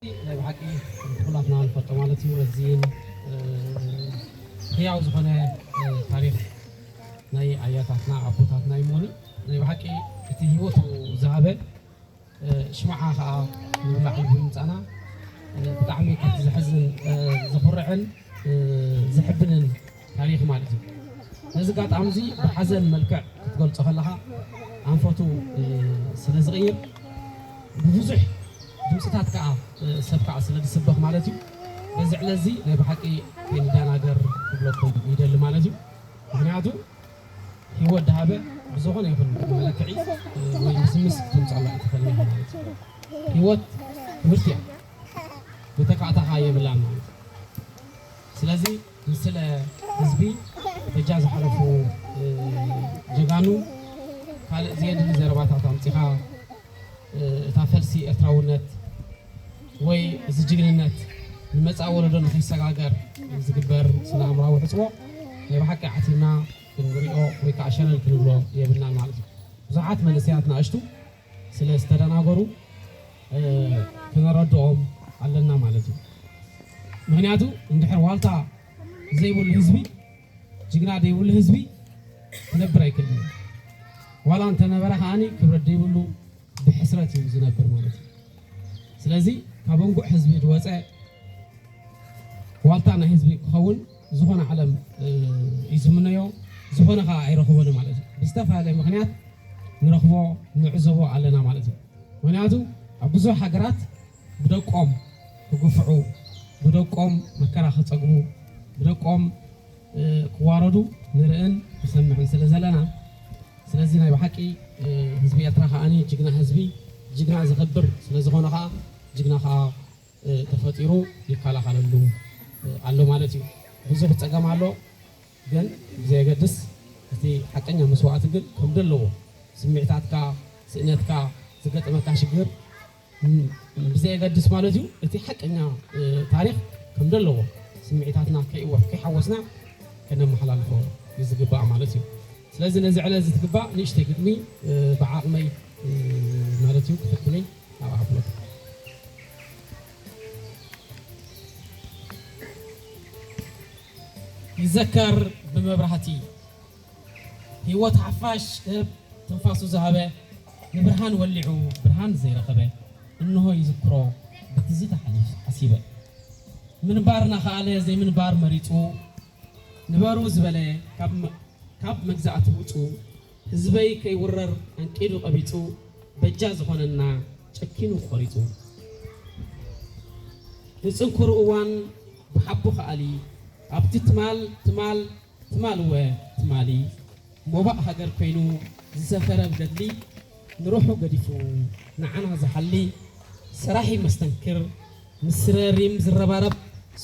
ናይ ብሓቂ ኩላትና ንፈልጦ ማለት እዩ። ረዚን ህያው ዝኾነ ታሪኽ ናይ ኣያታትና ኣቦታትና ይሞኒ ናይ ብሓቂ እቲ ህይወቱ ዝሃበ ሽምዓ ከዓ ንብላዕ ብምምፃና ብጣዕሚ ካብቲ ዘሕዝን ዘኹርዕን ዘሕብንን ታሪኽ ማለት እዩ። ነዚ ኣጋጣሚ እዚ ብሓዘን መልክዕ ክትገልፆ ከለኻ ኣንፈቱ ስለ ዝቕይር ብብዙሕ ድምፅታት ከዓ ሰብ ከዓ ስለ ዝስበኽ ማለት እዩ። በዚ ዕለት እዚ ናይ ብሓቂ ከይንደናገር ክብለኩም ይደሊ ማለት እዩ። ምክንያቱ ህይወት ድሃበ ብዝኾነ ይኹን መለክዒ ወይ ምስምስ ክትምፅኣላ ኣይትኽእልን ኢኻ ማለት እዩ። ህይወት ክብርቲ እያ፣ መተካእታ ከዓ የብላን ማለት እዩ። ስለዚ ንስለ ህዝቢ በጃ ዝሓለፉ ጀጋኑ ካልእ ዘየድሊ ዘረባታት ኣምፂኻ እታ ፈልሲ ኤርትራውነት ወይ እዚ ጅግንነት ንመጻኢ ወለዶ ንኸይሰጋገር ዝግበር ስነ ኣእምራዊ ሕጽቦ ናይ ብሓቂ ዓቲብና ክንሪኦ ወይ ከዓ ሸለል ክንብሎ የብልናን ማለት እዩ። ብዙሓት መንእሰያት ንኣሽቱ ስለ ዝተደናገሩ ክነረድኦም ኣለና ማለት እዩ። ምክንያቱ እንድሕር ዋልታ ዘይብሉ ህዝቢ ጅግና ዘይብሉ ህዝቢ ክነብር ኣይክእልን እዩ። ዋላ እንተነበረ ከዓኒ ክብረት ዘይብሉ ብሕስረት እዩ ዝነብር ማለት እዩ። ስለዚ ካብ እንጉዕ ህዝቢ ዝወፀ ዋልታ ናይ ህዝቢ ክኸውን ዝኾነ ዓለም እዩ ዝምነዮ፣ ዝኾነ ከዓ ኣይረኽቦን ማለት እዩ። ብዝተፈላለየ ምክንያት ንረኽቦ ንዕዘቦ ኣለና ማለት እዩ። ምክንያቱ ኣብ ብዙሕ ሃገራት ብደቆም ክግፍዑ፣ ብደቆም መከራ ክፀግቡ፣ ብደቆም ክዋረዱ ንርእን ንሰምዕን ስለ ዘለና ስለዚ ናይ ብሓቂ ህዝቢ ኤርትራ ከዓኒ ጅግና ህዝቢ ጅግና ዘኽብር ስለ ዝኾነ ከዓ ጅግና ከዓ ተፈጢሩ ይከላኸለሉ ኣሎ ማለት እዩ። ብዙሕ ፀገም ኣሎ፣ ግን ብዘየገድስ እቲ ሓቀኛ መስዋእቲ ግን ከም ዘለዎ ስምዒታትካ፣ ስእነትካ፣ ዝገጠመካ ሽግር ብዘየገድስ ማለት እዩ እቲ ሓቀኛ ታሪኽ ከም ዘለዎ ስምዒታትና ከይወፍ ከይሓወስና ከነመሓላልፎ እዩ ዝግባእ ማለት እዩ። ስለዚ ነዚ ዕለት እዚ ትግባእ ንእሽተይ ግጥሚ ብዓቕመይ ማለት እዩ ክፍትነይ ኣብ ኣፍሎት ይዘከር ብመብራህቲ ህይወት ሓፋሽ እብ ትንፋሱ ዝሃበ ንብርሃን ወሊዑ ብርሃን ዘይረኸበ እንሆ ይዝክሮ ብትዝታ ሓሲበ ምንባር ናኸኣለ ዘይምንባር መሪፁ ንበሩ ዝበለ ካብ መግዛእቲ ውፁ ህዝበይ ከይውረር ኣንቂዱ ቀቢፁ በጃ ዝኾነና ጨኪኑ ቆሪፁ ንፅንኩር እዋን ብሓቡ ከኣሊ ኣብቲ ትማል ትማል ትማል እወ ትማሊ ሞባእ ሃገር ኮይኑ ዝሰፈረ ብገድሊ ንሩሑ ገዲፉ ንዓና ዝሓሊ ሰራሒ መስተንክር ምስ ረሪም ዝረባረብ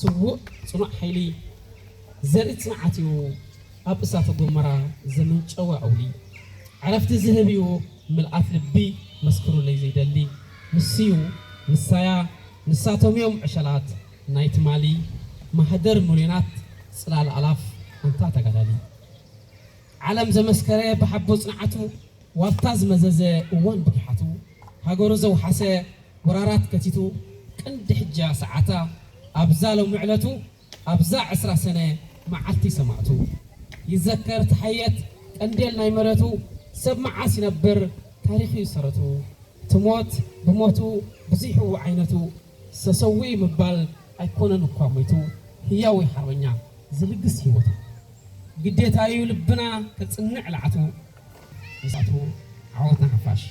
ስዉእ ጽኑዕ ሓይሊ ዘርኢ ጽንዓት እዩ ኣብ እሳተ ጎመራ ዘመንጨወ ኣውሊ ዕረፍቲ ዝህብ እዩ ምልኣት ልቢ መስክሩለይ ዘይደሊ ንስዩ ንሳያ ንሳቶም እዮም ዕሸላት ናይ ትማሊ ማህደር ሙሉናት ጽላል ኣላፍ ኣንታ ተጋዳሊ ዓለም ዘመስከረ ብሓቦ ጽንዓቱ ዋልታ ዝመዘዘ እዋን ብግሓቱ ሃገሩ ዘውሓሰ ወራራት ከቲቱ ቅንዲ ሕጃ ሰዓታ ኣብዛ ሎሚ ዕለቱ ኣብዛ ዕስራ ሰነ መዓልቲ ሰማእቱ ይዘከር ተሓየት ቀንዴል ናይ መረቱ ሰብ መዓስ ይነብር ታሪኽ እዩ ሰረቱ ትሞት ብሞቱ ብዙሕ እዩ ዓይነቱ ሰሰዊ ምባል ኣይኮነን እኳ ሞይቱ ህያው ሓርበኛ ዝልግስ ህይወቱ ግዴታ እዩ ልብና ከጽንዕ ለዓቱ ንሳቱ ዓወትና ሓፋሽ